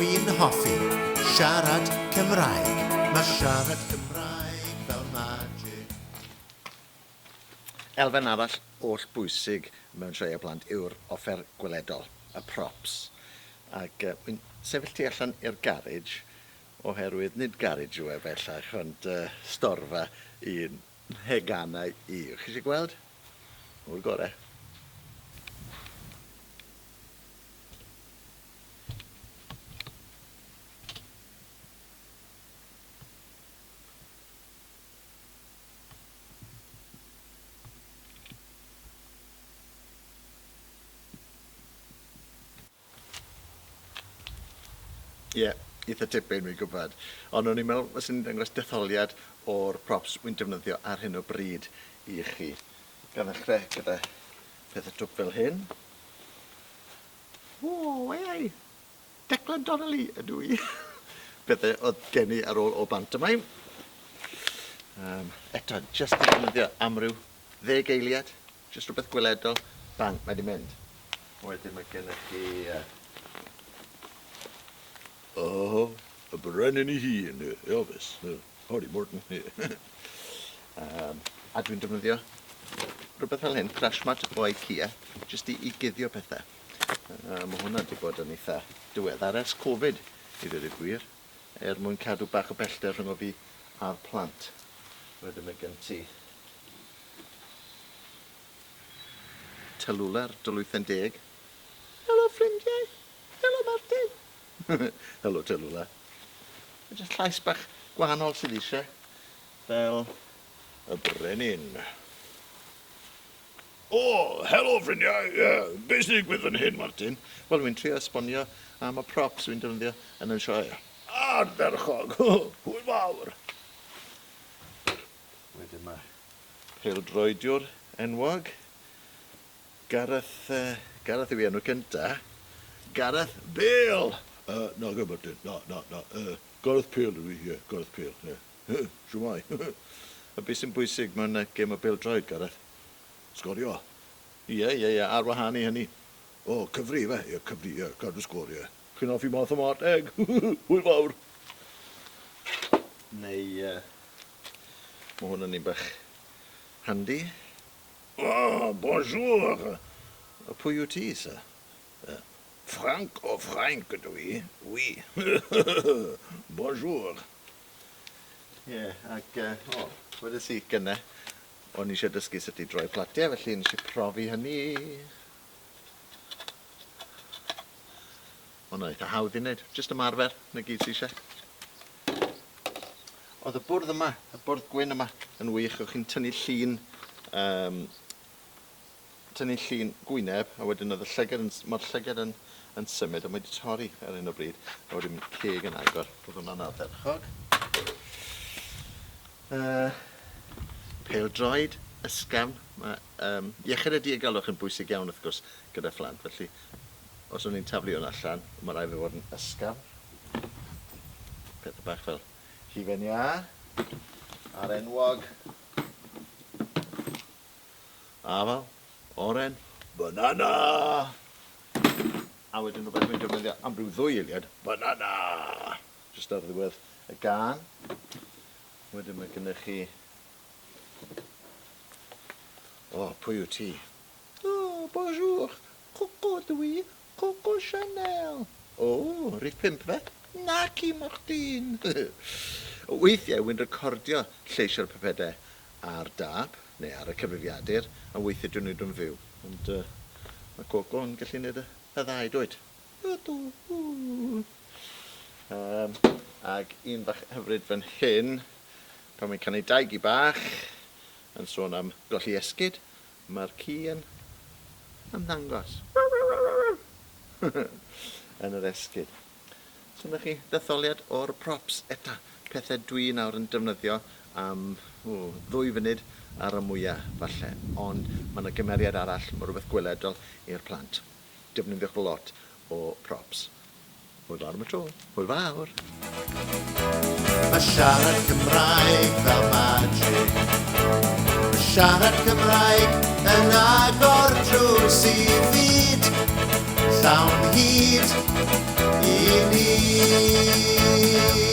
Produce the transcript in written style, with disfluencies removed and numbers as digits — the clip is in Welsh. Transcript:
Dwi'n hoffi siarad Cymraeg. Mae siarad Cymraeg fel magic. Elfen arall oll bwysig mewn sioeau plant yw'r offer gweledol, y props. Ac uh, wy'n sefyll tu allan i'r garej, oherwydd nid garej yw e bellach, ond uh, storfa i'n nheganau i. Chi eisiau gweld? O'r gorau. Ie, eitha tipyn, wi'n gwybod. Ond o'n i'n meddwl fyswn i'n dangos detholiad o'r props wi'n defnyddio ar hyn o bryd i chi. Gan ddechrau gyda pethau twp fel hyn. O, ei! Declan Donnelly ydw i. Pethau oedd gen i ar ôl o bantomime. Um, eto, jyst i ddefnyddio amryw ddeg eiliad, jyst rhywbeth gweledol, bang, mae di mynd. Wedyn mae gennych chi... Uh, oh, y brenin ei hun, Elvis. Howdy, Morton. um, a dwi'n defnyddio rhywbeth fel hyn, crash mat o Ikea, jyst i, i guddio pethau. Uh, mae hwnna wedi bod yn eitha diweddar ers Covid, i ddweud y gwir, er mwyn cadw bach o bellter rhwng o fi a'r plant. Wedyn mae gen ti Tallulah dylwythen deg. Helo ffrindiau! Helo Martin! Helo Tallulah. Mae jyst llais bach gwahanol sydd eisiau, fel y brenin. O, helo ffrindiau! Ie, be sy'n digwydd fan hyn, Martin? Wel, wi'n trio esbonio am y props wi'n defnyddio yn y sioe. Ardderchog! Hwyl fawr! Wedyn mae pêl-droediwr enwog, Gareth, uh, Gareth yw ei enw cynta, Gareth Bale! Uh, na, gyda Martin, na, na, na, uh, Gareth Bale ydw i, ie, Gareth Bale, ie. Shwmae? A beth sy'n bwysig mewn gêm o bêl-droed, Gareth? Sgorio. Ie, ie, ie, ar wahân i hynny. O, cyfri, fe? Ie, cyfri, ie, cadw sgôr, ie. Chi'n hoffi mathemateg? Hwyl fawr! Neu, uh, mae hwn yn un bach handi. Oh, bonjour! A pwy yw ti, sir? Ffranc o Ffrainc ydw i, oui. Bonjour. Ie, yeah, ac, uh, o, wedes i gynne, o'n i eisiau dysgu sut i droi platiau, felly nes i profi hynny. Hwnna'n eitha hawdd i wneud, jyst ymarfer, na gyd sy eisiau. Oedd y bwrdd yma, y bwrdd gwyn yma, yn wych, o'ch chi'n tynnu llun, um, tynnu llun gwyneb, a wedyn oedd y llygad yn, mae'r llygad yn, yn symud, a mae wedi torri ar hyn o bryd, a wedyn mae'r ceg yn agor. Oedd hwnna'n ardderchog. Uh, Pêl-droed, ysgafn. Mae um, iechyd a diogelwch yn bwysig iawn wrth gwrs gyda phlant, felly os o'n i'n taflu hwn allan, mae rhaid fi fod yn ysgafn. Pethau bach fel hufen iâ, a'r enwog afal, oren, banana! A wedyn rhywbeth dwi'n defnyddio am ryw ddwy eiliad, banana! Jyst ar ddiwedd y gân. Wedyn mae gennych chi... O, pwy wyt ti? O, bonjour, Coco dw i, Coco Chanel. O, rhif pump fe? Naci, Martin! Weithiau wy'n recordio lleisiau'r pypedau ar dâp, neu ar y cyfrifiadur, a weithiau dwi'n neud nhw'n fyw. Ond uh, mae Coco yn gallu neud y, y ddau, dwyt? Ydw. Um, ag un bach hyfryd fan hyn, pan mae'n canu dau gi bach, yn sôn am golli esgid, Mae'r ci yn ymddangos yn yr esgid. So 'na chi ddetholiad o'r props eto. Pethau dwi nawr yn defnyddio am o, ddwy funud ar y mwya falle. Ond mae yna gymeriad arall, mae rhywbeth gweledol i'r plant. Defnyddiwch lot o props. Hwyl fawr am y tro. Hwyl fawr! Mae siarad Cymraeg fel magic. Mae siarad Cymraeg yn agor drws i fyd llawn hud. ni.